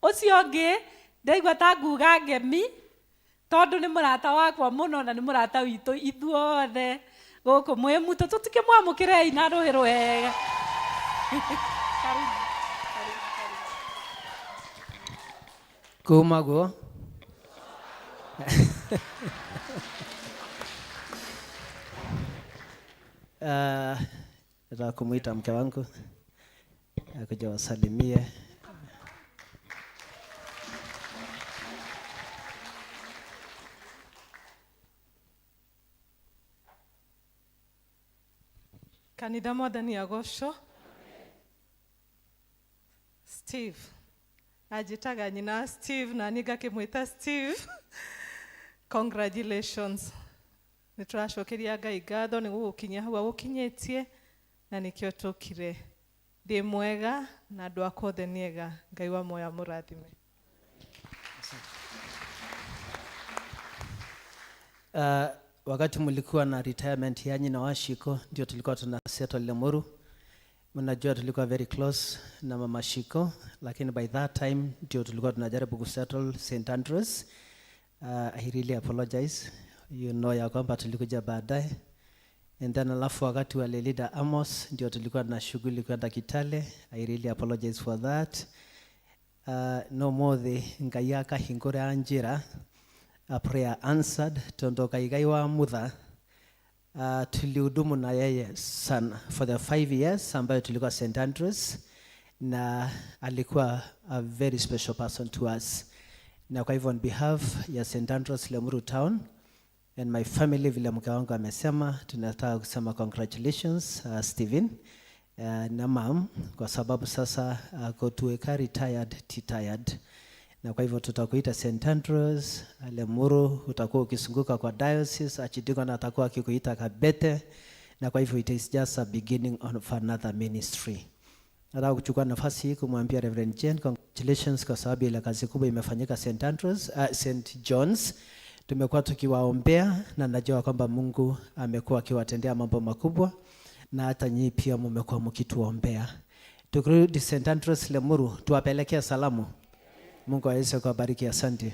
Ũcio ũngĩ ndaigua ta nguga ngemi tondũ nĩ mũrata wakwa mũno na nĩ mũrata witũ ithuothe gũkũ Mwĩmutũ, tũtikĩmwamũkĩrei na rũhĩ rwega. Karibu, karibu, karibu. Kumagwo. Nataka kumuita mke wangu akuja wasalimie. Kanitha Mwathani agocwo. Steve anjĩtaga nyina Steve na niĩ ngakĩmwĩta Steve. Congratulations. Nĩ tũracokeria Ngai ngatho nĩ gũgũkinyia hau agũkinyĩtie na nĩkĩo tũkire. Ndĩ mwega na andũ akwa othe nĩ ega. Ngai wa muoyo amũrathime. Wakati mlikuwa na retirement ya nyina wa Shiko, ndio tulikuwa tuna settle Limuru. Mnajua tulikuwa very close na mama Shiko, lakini by that time ndio tulikuwa tunajaribu kusettle St. Andrews. I really apologize. You know ya kwamba tulikuja baadaye. And then alafu wakati wa Lelida Amos ndio tulikuwa na shughuli kwenda Kitale. I really apologize for that. No more the Ngai akahingũra njĩra, a prayer answered, tondu Ngai wa mutha. Tulihudumu na yeye sana for the 5 years ambayo tulikuwa St. Andrews, na alikuwa a very special person to us. Na kwa hivyo on behalf ya St. Andrews Limuru Town and my family, vile mke wangu amesema, tunataka kusema congratulations, Stephen, na mam, kwa sababu sasa kutuweka retired tired. Na kwa hivyo tutakuita St. Andrews Limuru, utakuwa ukizunguka kwa diocese, Archdeacon atakuwa akikuita Kabete, na kwa hivyo it is just a beginning of another ministry. Nataka kuchukua nafasi hii kumwambia Reverend Jane congratulations kwa sababu ile kazi kubwa imefanyika St. Andrews, St. John's. Tumekuwa tukiwaombea na najua kwamba Mungu amekuwa akiwatendea mambo makubwa, na hata nyinyi pia mmekuwa mkituombea. Tukirudi St. Andrews Limuru tuwapelekee salamu. Mungu aweze kuwabariki. Asante.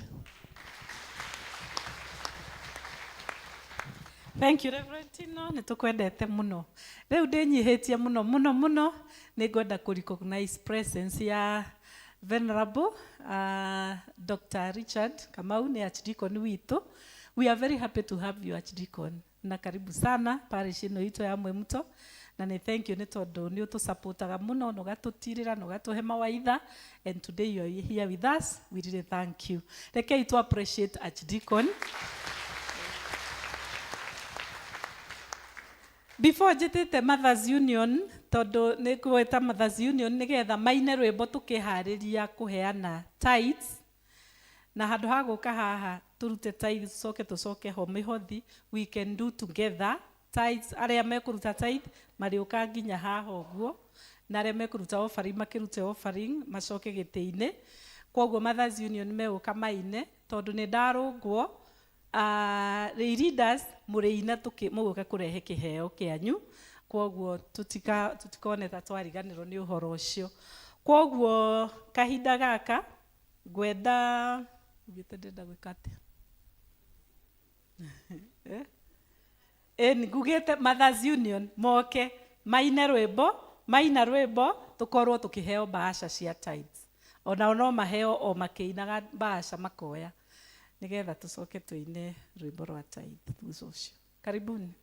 Thank you Reverend Tino, nĩ tũkwendete mũno. Rĩu ndĩnyihĩtie mũno mũno mũno, nĩ ngwenda kũ recognize presence ya Venerable Dr. Richard Kamau, nĩ Archdeacon witũ. We are very happy to have you Archdeacon, na karibu sana parish ĩno itũ ya Mwimuto. Na nĩ thank you nĩ tondũ nĩ ũtũsupportaga mũno, na ũgatũtirĩra, na ũgatũhe mawaitha, and today you are here with us. We really thank you. Rekei tu appreciate Archdeacon. Before njĩtĩte Mothers Union, tondũ nĩ ngwĩta Mothers Union nĩgetha maine rwĩmbo tũkĩharĩria kũheana tithes, na handũ ha gũka haha tũrute tithes tũcoke tũcoke ho mĩhothi, we can do together tithes. Arĩa mekũruta tithe marĩũka nginya haha ũguo, na arĩa mekũruta offering makĩrute offering macoke gĩtĩ-inĩ. Koguo Mothers Union megũka maine, tondũ nĩ ndarũngwo, leaders mũrĩina mũgũka kũrehe kĩheo kĩanyu, koguo tũtikone ta twariganĩrwo nĩ ũhoro ũcio. Koguo kahinda gaka ngwenda ugĩte ndĩrenda gwĩka atĩa? Ngugĩte Mothers Union moke maine rwĩmbo, maina rwĩmbo tũkorwo tũkĩheo bahasha cia tithes. Onao no maheo o makĩinaga bahasha makoya, nĩgetha tũcoke tũine rwĩmbo rwa tithe thutha ũcio. Karibuni.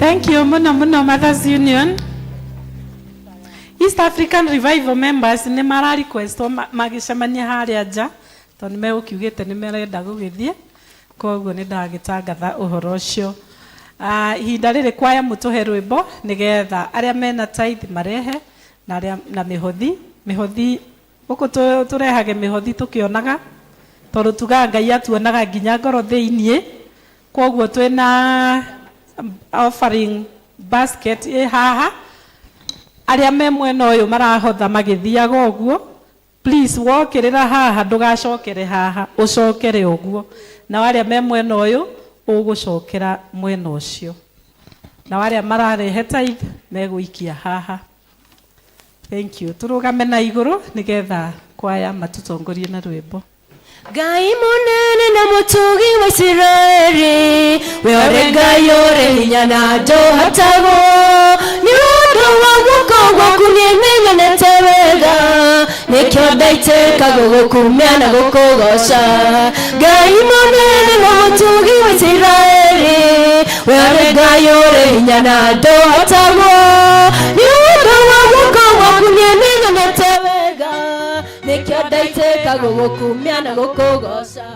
Thank you muno muno, Mothers Union. East African Revival members nĩ mara requestwo magĩcemania harĩa nja tondũ nĩ megũkiugĩte nĩ marenda gũgĩthiĩ, koguo nĩ ndagĩtangatha ũhoro ũcio. Ihinda rĩrĩ kwaya mũtũhe rwĩmbo nĩgetha arĩa mena tithe marehe na arĩa na mĩhothi mĩhothi gũkũ tũrehage mĩhothi tũkĩonaga tondũ tugaga Ngai atuonaga nginya ngoro thĩiniĩ. Koguo twĩna offering basket ĩ haha. Arĩa me mwena ũyũ marahotha magĩthiaga ũguo, please wokĩrĩra haha ndũgacokere haha, ũcokere ũguo. Nao arĩa me mwena ũyũ ũgũcokera mwena ũcio, nao arĩa mararehe tithe megũikia haha. Thank you. Tũrũgame na igũrũ nĩgetha kwaya matũtongorie na rwĩmbo. Ngai mũnene na mũtugi wa Isiraeli, we ũrĩ Ngai ũrĩ hinya na ndũhotagwo. Nĩ ũndũ wa guoko gwaku niĩ nĩnyonete wega, nĩkĩo ndaitĩka gũgũkumia na gũkũgoca. Ngai mũnene na mũtugi wa Isiraeli, we ũrĩ Ngai ũrĩ hinya na ndũhotagwo. Nĩ ũndũ wa guoko gwaku niĩ nĩnyonete wega, nĩkĩo ndaitĩka gũgũkumia na gũkũgoca.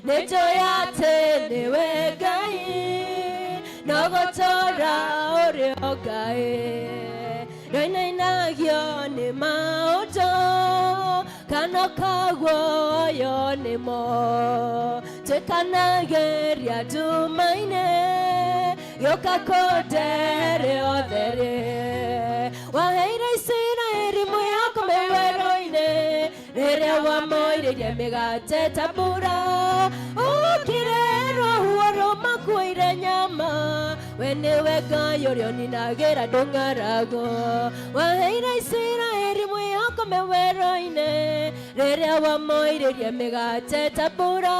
Nĩnjũĩ atĩ nĩwe Ngai, no gũtũũra ũrĩ o Ngai. Ndũinainagio nĩ maũndũ kana ũkaguoyo nĩmo, twĩkanagĩria nduma-inĩ gĩũka kũndere otherĩ. Waheire Isiraeli mwĩhoko me werũ-inĩ rĩrĩa wamoirĩrie mĩgate ta mbura. Ũkire rũhuho rũmakuĩire nyama, we nĩwe Ngai ũrĩa ũninagĩra ndũng'arago. Waheire Isiraeli mwĩhoko me werũ-inĩ rĩrĩa wamoirĩrie mĩgate ta mbura.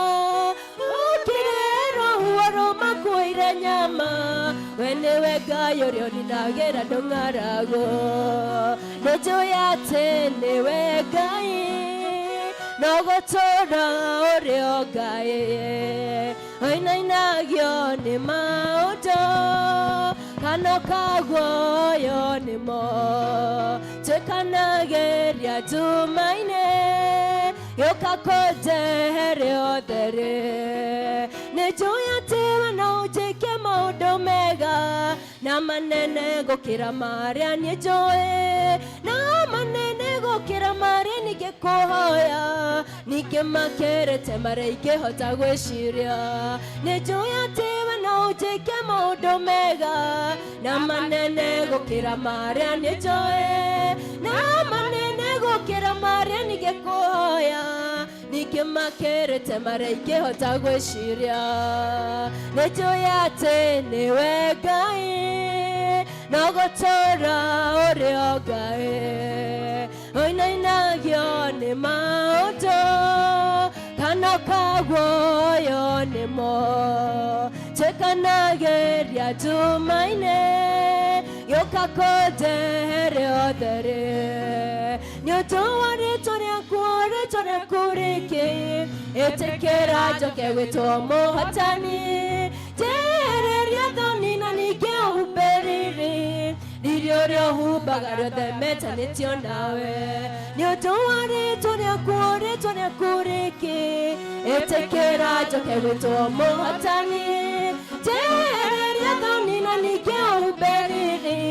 Ũkire rũhuho rũmakuĩire nyama, we nĩwe Ngai ũrĩa ũninagĩra ndũng'arago. Nĩnjũĩ atĩ nĩwe Ngai, no gũtũũra ũrĩ o Ngai. Ũinainagio nĩ maũndũ kana ũkaguoyo nĩmo, twĩkanagĩria nduma-inĩ gĩũka kũnjehere otherĩ. Nĩnjũĩ atĩ we no ũnjĩke maũndũ mega na manene gũkĩra marĩa niĩ njũĩ, na manene gũkĩra marĩa ningĩkũhoya, ningĩ makĩrĩte marĩa ingĩhota gwĩciria. Nĩnjũĩ atĩ we no ũnjĩke maũndũ mega na manene gũkĩra marĩa niĩ njũĩ, na manene gũkĩra marĩa ningĩkũhoya, ningĩ makĩrĩte marĩa ingĩhota gwĩciria. Nĩnjũĩ atĩ nĩwe Ngai, no gũtũũra ũrĩ o Ngai. Ũinainagio nĩ maũndũ kana ũkaguoyo nĩmo, twĩkanagĩria nduma-inĩ gĩũka kũnjehere otherĩ. Nĩ ũndũ wa rĩtwa rĩaku, rĩtwa rĩaku rĩkĩ, ĩtĩkĩra njoke gwĩtwo mũhotani. Njehereria thoni na ningĩ ũhumbe riri, riri ũrĩa ũhumbaga rĩothe metanĩtio nawe. Nĩ ũndũ wa rĩtwa rĩaku, rĩtwa rĩaku rĩkĩ, ĩtĩkĩra njoke gwĩtwo mũhotani. Njehereria thoni na ningĩ ũhumbe riri,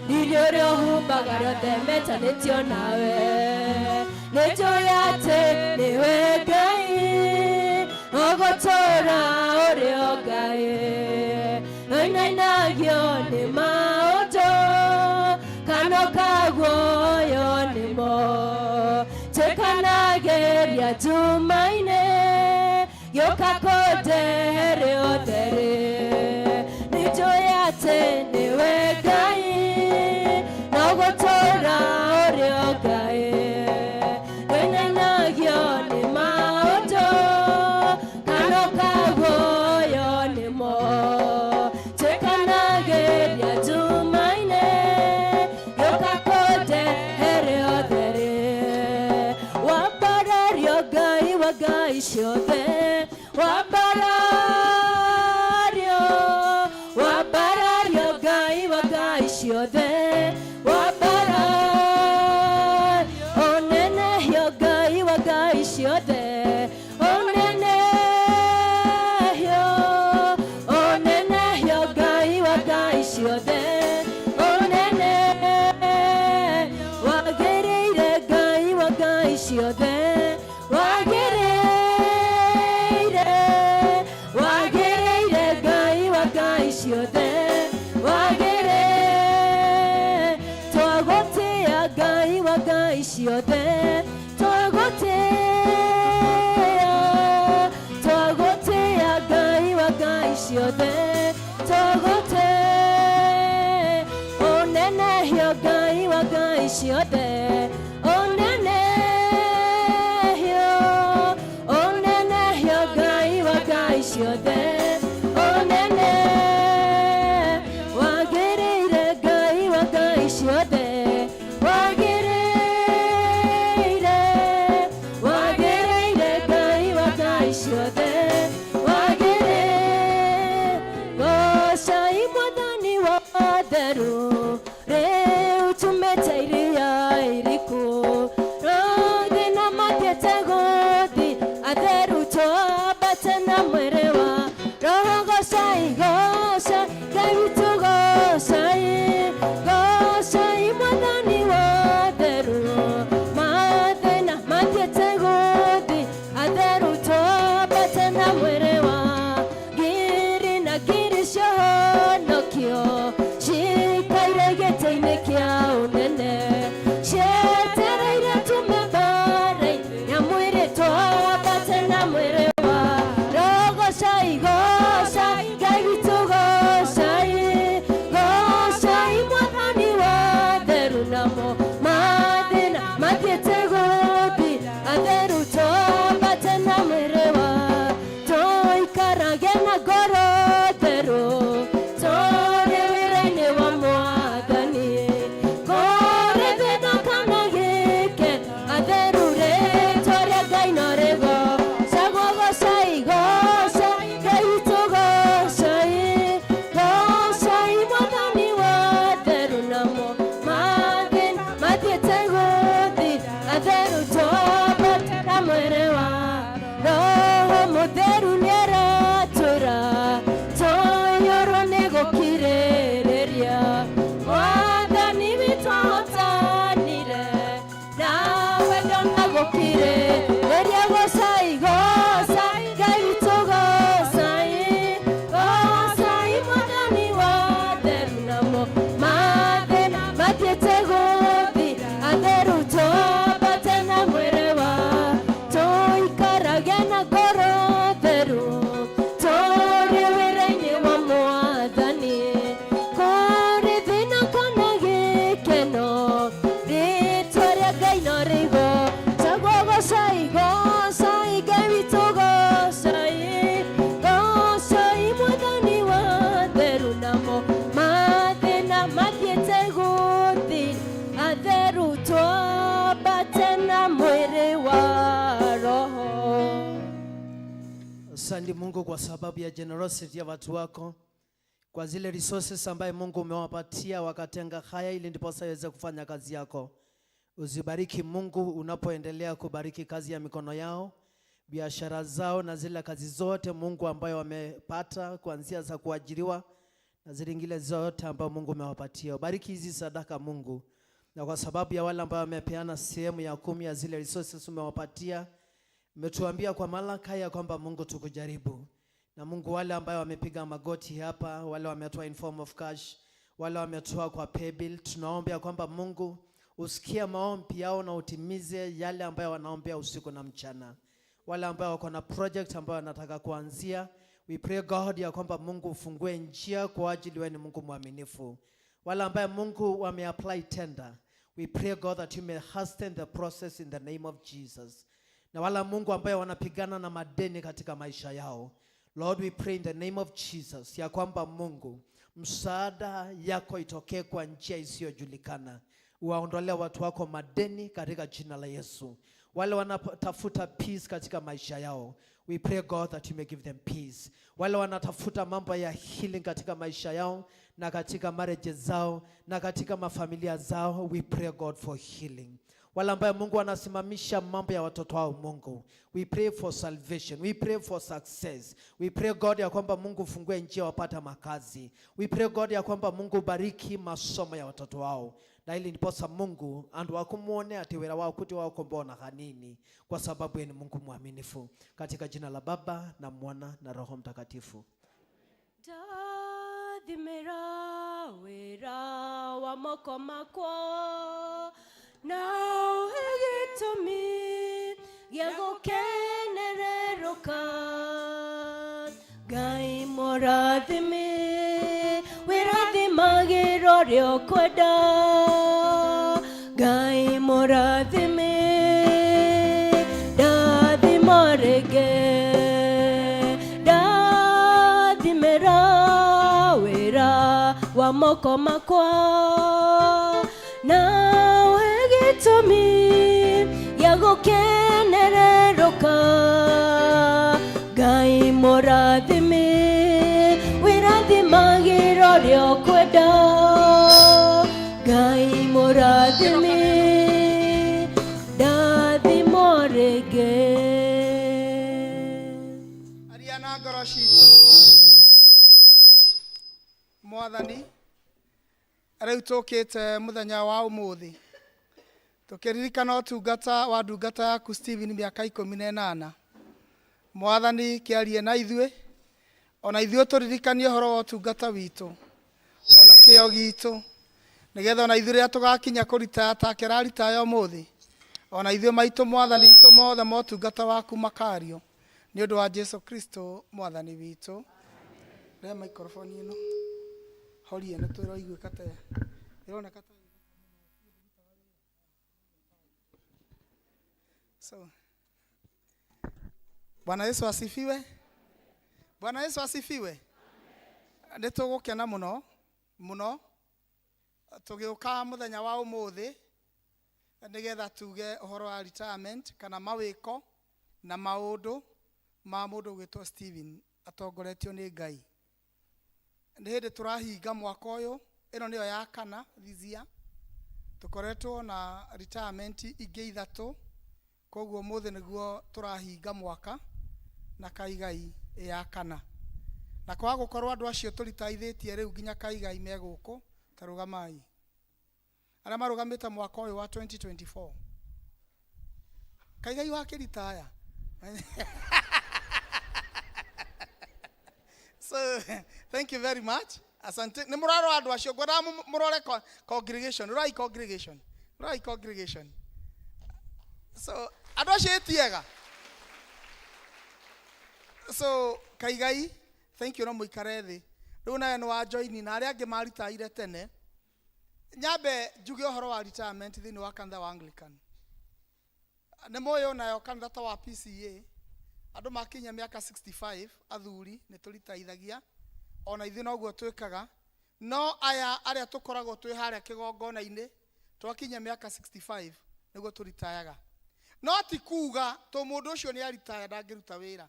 riri ũrĩa ũhumbaga rĩothe metanĩtio nawe. Nĩnjũĩ atĩ nĩwe Ngai, ũgũtũũra ũrĩ o Ngai. Ũinainagio nĩ maũndũ kana ũkaguoyo nĩmo, twĩkanagĩria nduma-inĩ gĩũka kũndehere ũtheri. Nĩnjũĩ atĩ nĩwe Ngai, no gũtũũra ũrĩ o Ngai. Ndũinainagio nĩ maũndũ kana ũkaguoyo nĩmo, twĩkanagĩria nduma-inĩ gĩũka kũndehere ũtheri. Wambarario Ngai wa ngai ciothe, wambarario, wambarario. Ciothe wagĩrĩ twagũtĩa Ngai wa ngai ciothe twagũtĩa twagũtĩa Ngai wa ngai ciothe twagũtĩa ũnenehio Ngai wa ngai ciothe ũnenehio ũnenehio Ngai wa ngai ciothe ũnene wagĩrĩire Ngai wa ngai ciothe wagĩrĩire wagĩrĩire Ngai wa ngai ciothe wagĩrĩire gocai mwathani wa theru rĩu tumĩte iria iriku rothe na mathiĩte gũthi atheru twambate na mwĩrĩ wa roho gocai gocai Ngai witũ gocai gocai mwathani wa theru mathĩna mathiĩte gũthi atheru twambate na mwĩrĩ wa ngiri na ngiri ciahonokio cikaire gĩtĩ-inĩ kĩa ũnene cietereire tume mbara-inĩ ya mwĩrĩ twambate na mwĩrĩ wa roho gocai gocai Ngai witũ gocai gocai mwathani wa theru namo mathĩna mathiĩte gũthi atheru twambate na mwĩrĩ wa tũikarage na ngoro theru tũrĩ wĩra-inĩ wa mwathani kũrĩ thĩna kana gĩkeno atheru rĩtwa rĩa Ngai no rĩgocagwo gocai gocai Ngai witũ gocai gocai mwathani wa theru namo mathĩna mathiĩte gũthi atheru twambate na mwĩrĩ wa roho mũtheru nĩaratwĩra tũiyũrwo nĩ gũkirĩrĩria mwathani witũ ahotanire na wendo na gũkirĩrĩria gocai gocai Ngai witũ gocai gocai mwathani wa theru namo mathĩna mathiĩte gũthi atheru twambate na mwĩrĩ wa tũikarage na ngoro theru tũrĩ wĩra-inĩ wa mwathani kũrĩ thĩna kana gĩkeno rĩtwa rĩa Ngai no rĩgocagwo gocai gocai Ngai witũ gocai gocai mwathani wa theru namo mathĩna mathiĩte gũthi atheru twambate na mwĩrĩ wa roho. Asante Mungu kwa sababu ya generosity ya watu wako, kwa zile resources ambaye Mungu umewapatia wakatenga haya ili ndiposa iweze kufanya kazi yako. Uzibariki Mungu unapoendelea kubariki kazi ya mikono yao, biashara zao na zile kazi zote Mungu ambayo wamepata kuanzia za kuajiriwa na zile zingine zote ambayo Mungu umewapatia. Ubariki hizi sadaka Mungu, na kwa sababu ya wale ambao wamepeana sehemu ya 10 ya zile resources umewapatia, umetuambia kwa Malaka ya kwamba Mungu tukujaribu. Na Mungu, wale ambayo wamepiga magoti hapa, wale wametoa in form of cash, wale wametoa kwa paybill, tunaomba ya kwamba Mungu usikie maombi yao na utimize yale ambayo wanaombea usiku na mchana. Wale ambao wako na project ambayo wanataka kuanzia, we pray God ya kwamba Mungu ufungue njia kwa ajili, wewe ni Mungu mwaminifu. Wale ambaye Mungu wameapply tender, we pray God that you may hasten the process in the name of Jesus. Na wala Mungu ambaye wanapigana na madeni katika maisha yao, Lord, we pray in the name of Jesus ya kwamba Mungu msaada yako itokee kwa njia isiyojulikana. Uwaondolee watu wako madeni katika jina la Yesu. Wale wanatafuta peace katika maisha yao, we pray God that you may give them peace. Wale wanatafuta mambo ya healing katika maisha yao na katika marriages zao na katika mafamilia zao, we pray God for healing. Wale ambaye Mungu anasimamisha mambo ya watoto wao Mungu, we pray for salvation, we pray for success, we pray God ya kwamba Mungu ufungue njia wapata makazi, we pray God ya kwamba Mungu bariki masomo ya watoto wao, na ili ndiposa Mungu andu wakumuone ati wira wao kuti wao kombona hanini, kwa sababu yeye ni Mungu mwaminifu. Katika jina la Baba na Mwana na Roho Mtakatifu. moko makwa na ũhe gĩtũmi gĩa gũkenererũka. Ngai mũrathime, wĩrathimagĩra ũrĩa ũkwenda. Ngai mũrathime, ndathima rĩngĩ, ndathimĩra wĩra wa moko makwa na ũhe gĩtũmi gĩa gũkenererũka. Ngai mũrathime, wĩrathimagĩra ũrĩa ũkwenda. Ngai mũrathime, ndathimwo rĩngĩ. Aria na ngoro citũ, Mwathani. Rĩu tũkĩte mũthenya wa ũmũthĩ tũkĩririkana ũtungata wa ndungata yaku Stephen mĩaka 18. Mwathani, kĩarie na ithuĩ, ona ithuĩ tũririkanie ũhoro wa ũtungata witũ ona kĩo gitũ, nĩgetha ona ithuĩ rĩrĩa tũgakinya kũritaya take raritaya ũmũthĩ, ona ithuĩ maitũ, Mwathani, itũ mothe motungata waku makario nĩ ũndũ wa Jesu Kristo Mwathani witũ. Rehe microphone ĩno, horie nĩ tũraiguĩka ta ĩroneka ta. So Bwana Yesu asifiwe. Bwana Yesu asifiwe. Nĩ tũgũkena mũno mũno tũgĩũka mũthenya wa ũmũthĩ nĩgetha tuge ũhoro wa retirement kana mawĩko na maũndũ ma mũndũ ũgwĩtwo Stephen atongoretio nĩ Ngai. Nĩ hĩndĩ tũrahinga mwaka ũyũ, ĩno nĩyo ya kana this year. Tũkoretwo na retirement ingĩ ithatũ, koguo ũmũthĩ nĩguo tũrahinga mwaka na Kaigai ya kana. Na kwaga gũkorwo andũ acio tũritaithĩtie rĩu nginya Kaigai me gũkũ, ta rũgamai. Arĩa marũgamĩte mwaka ũyũ wa 2024. Kaigai wakĩritaya. So thank you very much. Asante. Nĩ mũrarora andũ acio, ngwendaga mũrore congregation, rorai congregation, rorai congregation. So andũ acio ĩtiega. So Kaigai, thank you, no mũikare thĩ. Rĩu nawe nĩ wa join na arĩa angĩ maritaire tene. Nyambe njuge ũhoro wa retirement thĩinĩ wa kanitha wa Anglican. Nĩ mũĩ onayo kanitha ta wa PCA, andũ makinya mĩaka 65 athuri nĩ tũritaithagia, ona ithuĩ noguo twĩkaga. No aya arĩa tũkoragwo twĩ harĩa kĩgongona-inĩ twakinya mĩaka 65 nĩguo tũritayaga. No ti kuga to mũndũ ũcio nĩ aritaya ndangĩruta wĩra.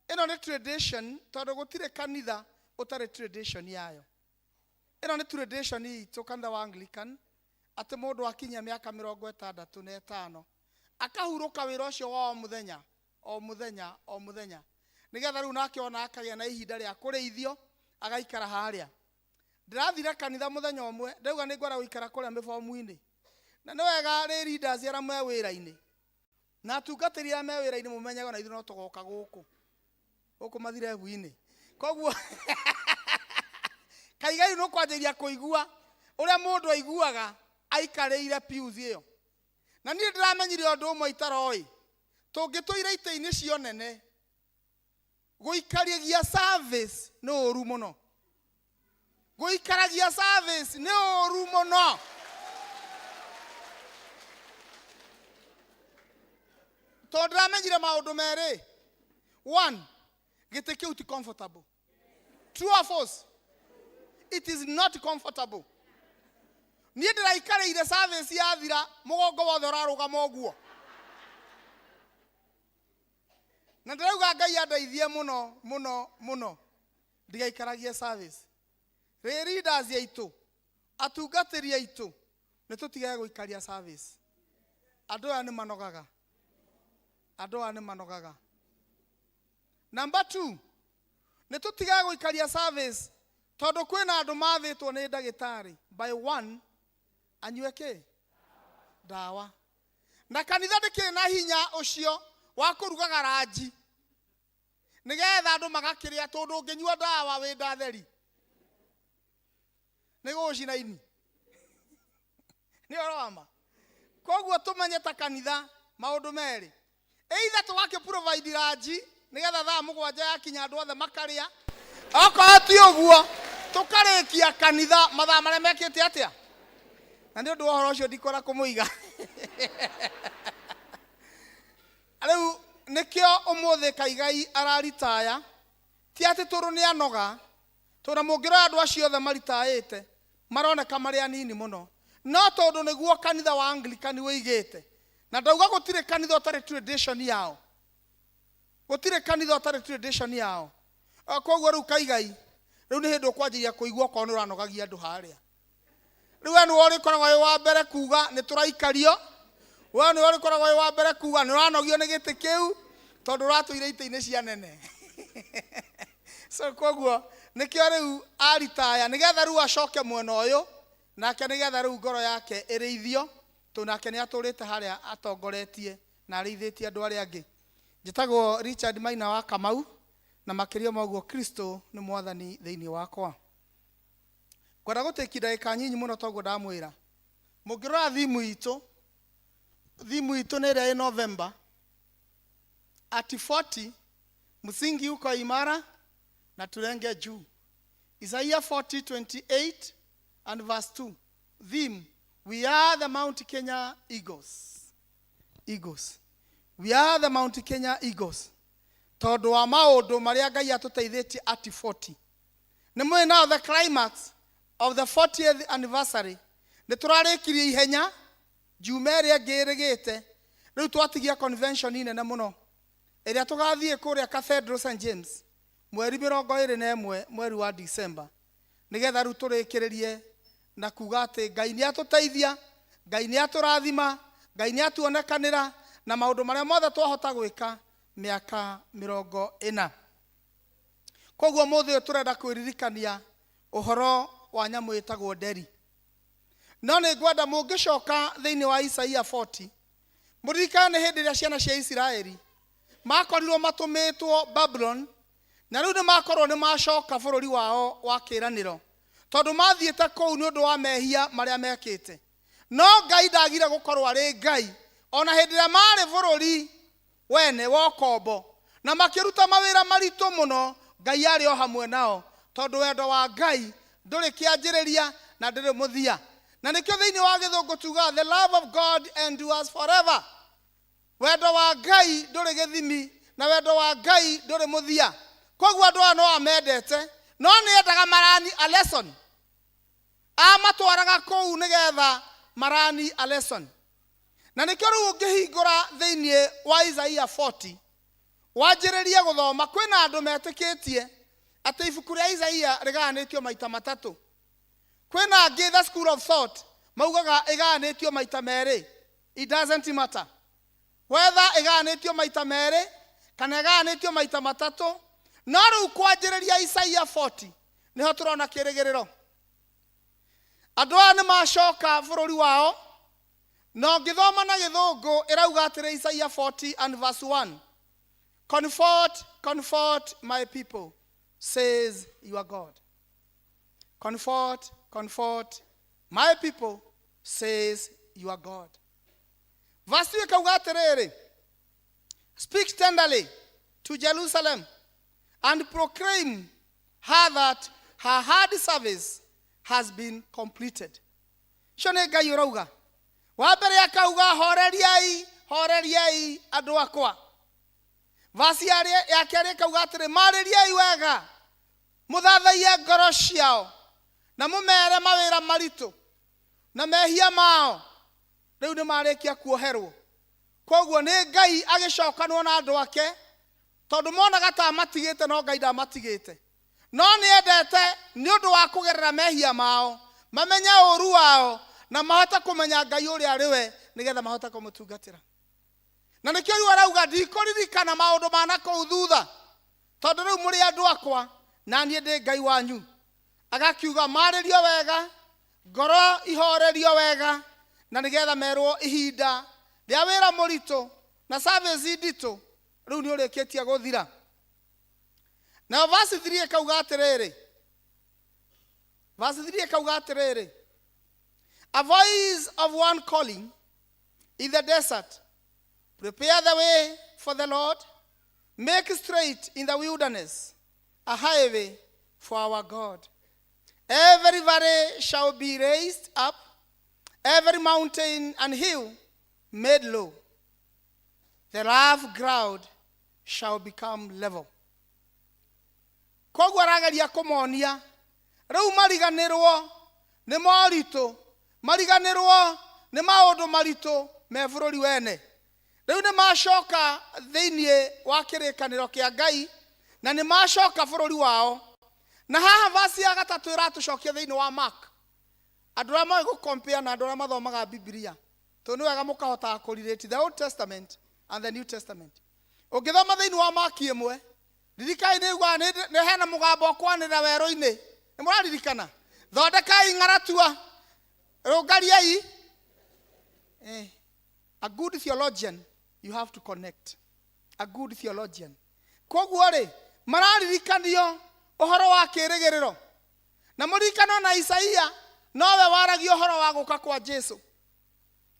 Ĩno nĩ tradition, tondũ gũtirĩ kanitha ũtarĩ tradition yayo. Ĩno nĩ tradition itũ kanitha wa Anglican, atĩ mũndũ akinya mĩaka 65 akahurũka wĩra ũcio wa o mũthenya o mũthenya o mũthenya, nĩgetha rĩu nake ona akagĩa na ihinda rĩa kũrĩithio agaikara harĩa. Ndĩrathire kanitha mũthenya ũmwe ndauga nĩ ngwenda gũikara kũrĩa mĩbomu-inĩ, na nĩ wega rĩ leaders arĩa me wĩra-inĩ na atungatĩri arĩa me wĩra-inĩ mũmenyage ona ithuĩ no tũgoka gũkũ gũkũ mathirebu-inĩ. Koguo Kaigai nĩ kwanjĩrĩria kũigua ũrĩa mũndũ aiguaga aikarĩire pews ĩyo. Na niĩ ndĩramenyire ũndũ ũmwe itaroĩ, tũngĩtũire itĩ-inĩ cio nene, gũikaragia service nĩ ũru mũno. Gũikaragia service nĩ ũru mũno. Tondũ ndĩramenyire maũndũ merĩ. One, gĩtĩ kĩu ti comfortable. True or false? It is not comfortable. Niĩ ndĩraikarĩire service yathira mũgongo wothe ũrarũgama ũguo. Na ndĩrauga Ngai andeithie mũno mũno mũno ndigaikaragie service. Rĩ leaders aitũ, atungatĩri aitũ, nĩ tũtigage gũikaria service. Andũ aya nĩ manogaga. Andũ aya nĩ manogaga. Number 2, nĩ tũtigage gũikaria service tondũ kwĩna andũ mathĩtwo nĩ ndagĩtarĩ by one anyue kĩ ndawa, na kanitha ndĩkĩrĩ na hinya ũcio wa kũrugaga ranji nĩgetha andũ magakĩrĩa, tondũ ũngĩnyua ndawa wĩ ndatheri nĩ gũgũcina ini. Nĩ ũhoro wa ma. Koguo tũmenye ta kanitha maũndũ merĩ, either tũgakĩ provide lunch nĩgetha thaa 7 yakinya andũ othe makarĩa, okorwo ti ũguo tũkarĩkia kanitha mathaa marĩa mekĩte atĩa. Na nĩ ũndũ wa ũhoro ũcio ndikwenda kũmũiga rĩu. Nĩkĩo ũmũthĩ Kaigai araritaya, ti atĩ tondũ nĩ anoga, tondũ mũngĩrora andũ acio othe maritaĩte maroneka marĩ anini mũno, no tondũ nĩguo kanitha wa Anglican wĩigĩte. Na ndauga gũtirĩ kanitha ũtarĩ tradition yao, gũtirĩ kanitha ũtarĩ tradition yao. Koguo rĩu Kaigai, rĩu nĩ hĩndĩ ũkwanjĩria kũigua okorwo nĩ ũranogagia andũ harĩa. Rĩu we nĩwe ũrĩkoragwo wĩ wa mbere kuga nĩ tũraikario, we nĩwe ũrĩkoragwo wĩ wa mbere kuga nĩ ũranogio nĩ gĩtĩ kĩu, tondũ ũratũire itĩ-inĩ cia nene. So koguo nĩkĩo rĩu aritaya, nĩgetha rĩu acoke mwena ũyũ nake, nĩgetha rĩu ngoro yake ĩrĩithio, tondũ nake nĩ atũrĩte harĩa atongoretie na arĩithĩtie andũ arĩa angĩ. Njĩtagwo Richard Maina wa Kamau, na makĩria ma ũguo Kristo nĩ mwathani thĩinĩ wakwa. Ngwenda gũtĩki ndagĩka nyinyi mũno toguo ndamwĩra. Mũngĩrora thimu itũ, thimu itũ nĩ ĩrĩa ĩ November at 40, msingi uko imara na tulenge juu. Isaiah 40:28 and verse 2. Theme: we are the Mount Kenya Eagles. Eagles, we are the Mount Kenya Eagles, tondũ wa maũndũ marĩa Ngai atũteithĩtie at 40. Nĩ mũĩ now the climax of the 40th anniversary nĩ tũrarĩkirie ihenya njuuma ĩrĩa ĩngĩ ĩrĩgĩte. Rĩu twatigia convention nene mũno ĩrĩa tũgathiĩ kũrĩa Cathedral St James mweri 21 mweri wa December, nĩgetha rĩu tũrĩkĩrĩrie na kuga atĩ Ngai nĩ atũteithia, Ngai nĩ atũrathima, Ngai nĩ atuonekanĩra na maũndũ marĩa mothe twahota gwĩka mĩaka 40. Koguo mũthĩ ũyũ tũrenda kwĩririkania ũhoro wa nyamũ ĩtagwo nderi. No nĩ ngwenda mũngĩcoka thĩinĩ wa Isaia 40, mũririkane nĩ hĩndĩ ĩrĩa ciana cia Isiraeli makorirwo matũmĩtwo Babulon, na rĩu nĩ makorwo nĩ macoka bũrũri wao wa kĩĩranĩro, tondũ mathiĩte kũu nĩ ũndũ wa mehia marĩa mekĩte. No Ngai ndagire gũkorwo arĩ Ngai ona hĩndĩ ĩrĩa marĩ bũrũri wene wa ũkombo na makĩruta mawĩra maritũ mũno. Ngai arĩ o hamwe nao, tondũ wendo wa Ngai ndũrĩ kĩanjĩrĩria na ndũrĩ mũthia. Na nĩkĩo thĩinĩ wa Gĩthũngũ tugaga, "The love of God endures forever." Wendo wa Ngai ndũrĩ gĩthimi na wendo wa Ngai ndũrĩ mũthia. Koguo andũ aya no amendete, no nĩ endaga malearn a lesson. Amatwaraga kũu nĩgetha malearn a lesson. Na nĩkĩo rĩu ũngĩhingũra thĩinĩ wa Isaia 40 wanjĩrĩrie gũthoma, kwĩna andũ metĩkĩtie atĩ ibuku rĩa Isaia rĩgayanĩtio maita matatũ. Kwĩna angĩ, the school of thought, maugaga ĩgayanĩtio maita merĩ. It doesn't matter whether ĩgayanĩtio maita merĩ kana ĩgayanĩtio maita matatũ, no rĩu kwanjĩrĩria Isaia 40 nĩho tũrona kĩrĩgĩrĩro. Andũ aya nĩ macoka bũrũri wao, na ũngĩthoma na Gĩthũngũ ĩrauga atĩrĩ, Isaia 40 and verse 1, "Comfort, comfort my people, says your God. Comfort, comfort my people, says your God." Verse 2 ĩkauga atĩrĩrĩ, "Speak tenderly to Jerusalem and proclaim her that her hard service has been completed." Cio nĩ Ngai ũrauga. Wa mbere akauga, "Horeriai, horeriai andũ akwa." Vasi ya kerĩ ĩkauga atĩrĩ, "Marĩriai wega, mũthathaiye ngoro ciao na mũmere mawĩra maritũ na mehia mao rĩu nĩ marĩkia kuoherwo." Koguo nĩ Ngai agĩcokanwo na andũ ake, tondũ monaga ta amatigĩte, no Ngai ndamatigĩte. No nĩ endete nĩ ũndũ wa kũgerera mehia mao mamenye ũru wao na mahote kũmenya Ngai ũrĩa arĩ we, nĩgetha mahote kũmũtungatĩra. Na nĩkĩo rĩu arauga, "Ndikũririkana maũndũ ma na kũu thutha, tondũ rĩu mũrĩ andũ akwa na niĩ ndĩ Ngai wanyu." Agakiuga marĩrio wega, ngoro ihorerio wega, na nĩgetha merwo ihinda rĩa wĩra mũritũ na service nditũ rĩu nĩ ũrĩkĩtie gũthira. Nayo verse 3 ĩkauga atĩrĩrĩ, verse 3 ĩkauga atĩrĩrĩ, A voice of one calling in the desert, prepare the way for the Lord, make straight in the wilderness a highway for our God. Every valley shall be raised up, every mountain and hill made low. The rough ground shall become level. Koguo arageria kũmonia rĩu mariganĩrwo nĩ moritũ, mariganĩrwo nĩ maũndũ maritũ me bũrũri wene. Rĩu nĩ macoka thĩinĩ wa kĩrĩkanĩro kĩa Ngai na nĩ macoka bũrũri wao. Na haha vasi ya gatatũ ĩratũcokia thĩinĩ wa Mark. Andũ arĩa moĩ gũcompare na andũ arĩa mathomaga Bibilia, tondũ nĩ wega mũkahotaga kũrelate the Old Testament and the New Testament. Ũngĩthoma thĩinĩ wa Mark ĩmwe, ririkai nĩ ugaga nĩ hena mũgambo ũkwanĩrĩra werũ-inĩ. Nĩ mũraririkana? Thondekai ng'aratua, rũngariai. A good theologian, you have to connect. A good theologian. Koguo rĩ, mararirikanio ũhoro wa kĩĩrĩgĩrĩro. Na mũririkano na Isaia nowe waragia ũhoro wa gũka kwa Jesu.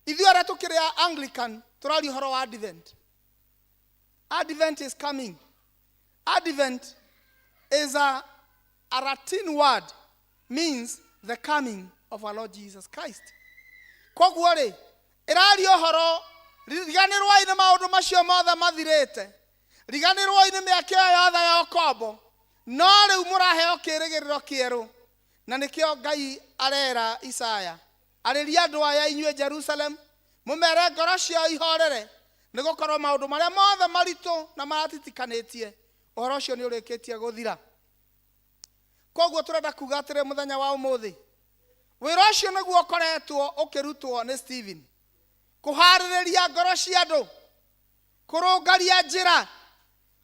Ithuĩ arĩa tũkĩrĩ a Anglican tũraria ũhoro wa Advent. Advent is coming. Advent is a Latin word, means the coming of our Lord Jesus Christ. Koguo rĩ, ĩraria ũhoro, riganĩrwai nĩ maũndũ macio mothe mathirĩte, riganĩrwai nĩ mĩaka ĩyo yothe ya ũkombo, no rĩu mũraheo kĩĩrĩgĩrĩro kĩerũ. Na nĩkĩo Ngai arera Isaya, arĩria andũ aya inyuĩ Jerusalem, mũmere ngoro ciao ihorere, nĩ gũkorwo maũndũ marĩa mothe maritũ na maratitikanĩtie, ũhoro ũcio nĩ ũrĩkĩtie gũthira. Koguo tũrenda kuga atĩrĩ mũthenya wa ũmũthĩ, wĩra ũcio nĩguo ũkoretwo ũkĩrutwo nĩ Stephen, kũharĩrĩria ngoro cia andũ, kũrũngaria njĩra,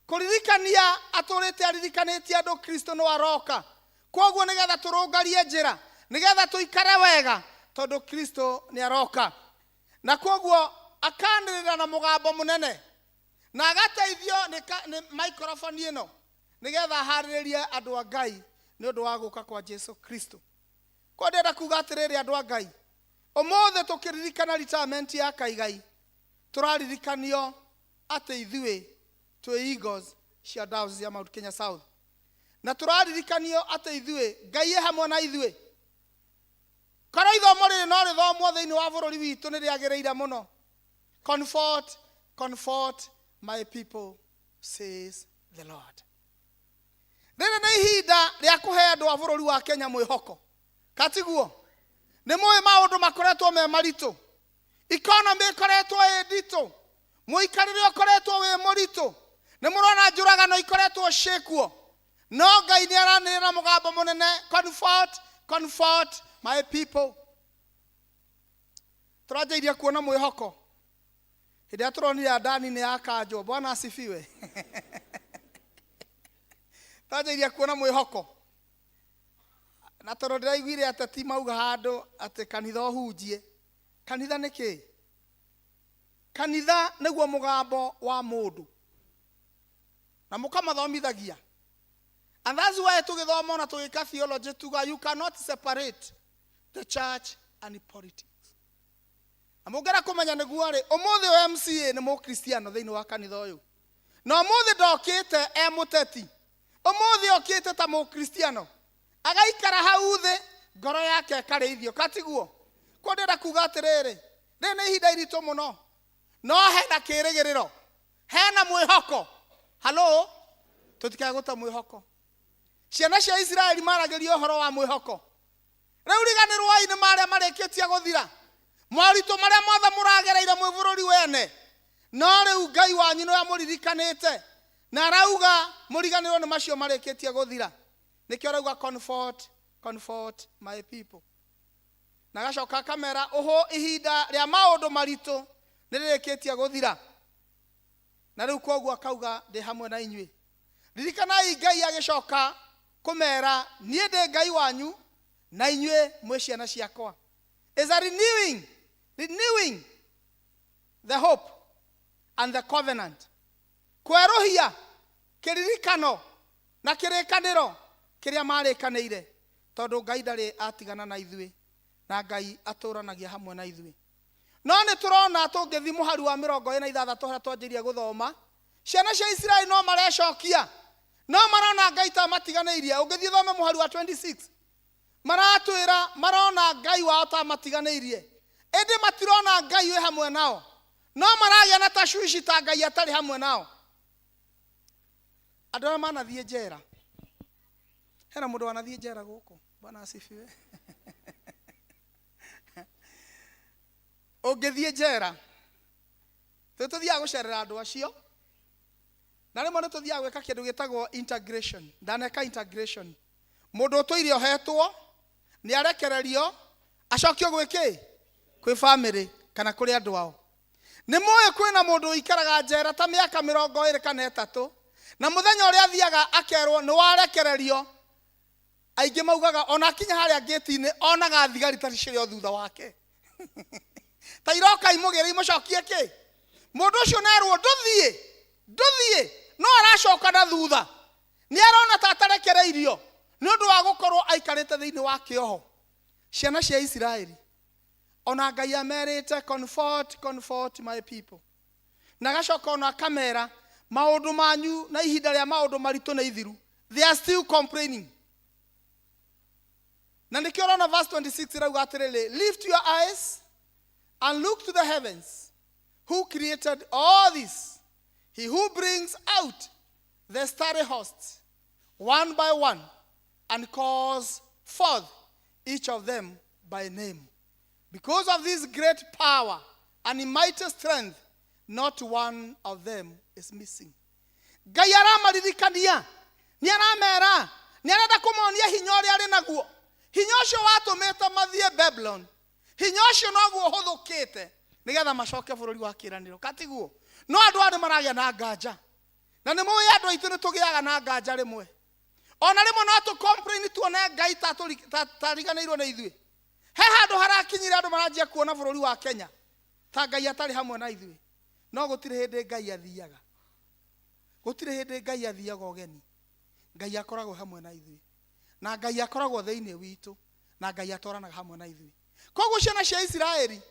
kũririkania atũrĩte aririkanĩtie andũ Kristo nĩ aroka. Koguo nĩgetha tũrũngarie njĩra, nĩgetha tũikare wega, tondũ Kristo nĩ aroka. Na koguo akanĩrĩra na mũgambo mũnene na agateithio nĩ microphone ĩno, nĩgetha aharĩrĩrie andũ a Ngai nĩ ũndũ wa gũka kwa Jesu Kristo. Kwa ndĩrenda kuga atĩrĩrĩ andũ a Ngai, ũmũthĩ tũkĩririkana retirement ya Kaigai, tũraririkanio atĩ ithuĩ twĩ Eagles cia Diocese ya Mount Kenya South, na tũraririkanio atĩ ithuĩ Ngai e hamwe na ithuĩ. Korwo ithomo rĩrĩ no rĩthomwo thĩinĩ wa bũrũri witũ nĩ rĩagĩrĩire mũno. Comfort, comfort my people, says the Lord. Rĩrĩ nĩ ihinda rĩa kũhe andũ a bũrũri wa Kenya mwĩhoko. Katiguo? Nĩ mũĩ maũndũ makoretwo me maritũ. Economy ĩkoretwo ĩ nditũ. Mũikarĩre ũkoretwo wĩ mũritũ. Nĩ mũrona njũragano ikoretwo ciĩkuo. No Ngai nĩ aranĩrĩra mũgambo mũnene, comfort, comfort my people. Tũranjĩirie kuona mwĩhoko. Hĩndĩ ĩrĩa tũronire Adani nĩ yakanjwo, Bwana asifiwe. Tũranjĩirie kuona mwĩhoko. Na tondũ ndĩraiguire ateti mauga handũ atĩ kanitha ũhunjie. Kanitha nĩ kĩĩ? Kanitha nĩguo mũgambo wa mũndũ. Na mũkamathomithagia. And that's why tũgĩthoma na tũgĩka theology tuga you cannot separate the church and politics. Na mũngĩenda kũmenya nĩguo rĩ, ũmũthĩ ũyũ MCA nĩ mũkristiano thĩinĩ wa kanitha ũyũ. Na ũmũthĩ ndokĩte e mũteti. Ũmũthĩ okĩte ta mũkristiano. Agaikara hau thĩ, ngoro yake ĩkarĩithio. Katiguo? Kwa ndĩrenda kuga atĩrĩrĩ, rĩrĩ nĩ ihinda iritũ mũno. No hena kĩĩrĩgĩrĩro, hena mwĩhoko. Halo? Tũtikae gũte mwĩhoko. Ciana cia Isiraeli maragĩria ũhoro wa mwĩhoko. Rĩu riganĩrwai nĩ marĩa marĩkĩtie gũthira. Moritũ marĩa mothe mũragereire mwĩ bũrũri wene. No rĩu Ngai wanyu nĩwe amũririkanĩte. Na arauga mũriganĩrwo nĩ macio marĩkĩtie gũthira. Nĩkĩo arauga comfort, comfort my people. Na agacoka akamera ũhũ ihinda rĩa maũndũ maritũ nĩ rĩrĩkĩtie gũthira. Na rĩu koguo akauga ndĩ hamwe na inyuĩ. Ririkanai Ngai agĩcoka kũmera niĩ ndĩ Ngai wanyu na inyuĩ mwĩ ciana ciakwa. Is a renewing the hope and the covenant. Kwerũhia kĩririkano na kĩrĩkanĩro kĩrĩa marĩkanĩire, tondũ Ngai ndarĩ atigana na ithuĩ. Na Ngai atũranagia hamwe na ithuĩ. No nĩ tũrona tũngĩthiĩ mũhari wa 46 harĩa twanjĩrie gũthoma, ciana cia Isiraeli no marecokia, no marona Ngai ta matiganĩirie. Ũngĩthiĩ thome mũhari wa 26, maratwĩra marona Ngai wao ta matiganĩirie, ĩndĩ matirona Ngai wĩ hamwe nao, no maragĩa na tashwishi ta Ngai atarĩ hamwe nao. Andũ arĩa manathiĩ njera, hena mũndũ wanathiĩ njera gũkũ? Bwana asifiwe. Ũngĩthiĩ njera, tũthiaga gũcerera andũ acio, na rĩmwe nĩ tũthiaga gwĩka kĩndũ gĩtagwo integration. Ndaneka integration, mũndũ ũtũire ohetwo nĩ arekererio acokio gwĩ kĩ, kwĩ family kana kũrĩ andũ ao. Nĩ mũĩ kwĩna mũndũ ũikaraga njera ta mĩaka 23, na mũthenya ũrĩa athiaga akerwo nĩ warekererio, aingĩ maugaga ona akinya harĩa ngĩti-inĩ onaga thigari ta cirĩ o thutha wake, ta iroka imũgĩre imũcokie kĩ. Mũndũ ũcio nerwo ndũthiĩ, ndũthiĩ, no aracoka na thutha. Nĩ arona ta atarekereirio nĩ ũndũ wa gũkorwo aikarĩte thĩinĩ wa kĩoho. Ciana cia Isiraeli, ona Ngai amerite, "Comfort, comfort my people," na agacoka ona akamera maũndũ manyu na ihinda rĩa maũndũ maritũ nĩ ithiru, they are still complaining. Na nĩkĩo ũrona verse 26 ĩrauga atĩrĩrĩ, "Lift your eyes and look to the heavens. Who created all this? He who brings out the starry hosts one by one and calls forth each of them by name. Because of this great power and mighty strength, not one of them is missing." Ngai aramaririkania, nĩ aramera, nĩ arenda kũmonia hinya ũrĩa arĩ naguo. Hinya ũcio watũmĩte mathiĩ Babylon, hinya ũcio noguo ũhũthũkĩte nĩgetha macoke bũrũri wa kĩĩranĩro. Katiguo? No andũ aya nĩ maragĩa na nganja, na nĩ mũĩ andũ aitũ nĩ tũgĩaga na nganja rĩmwe. Ona rĩmwe no tũ complain tuone Ngai ta tariganĩirwo nĩ ithuĩ. He handũ harakinyire andũ maranjia kuona bũrũri wa Kenya ta Ngai atarĩ hamwe na ithuĩ. No gũtirĩ hĩndĩ Ngai athiaga, gũtirĩ hĩndĩ Ngai athiaga ũgeni. Ngai akoragwo hamwe na ithuĩ, na Ngai akoragwo thĩinĩ witũ, na Ngai atwaranaga hamwe na ithuĩ. Koguo ciana cia Isiraeli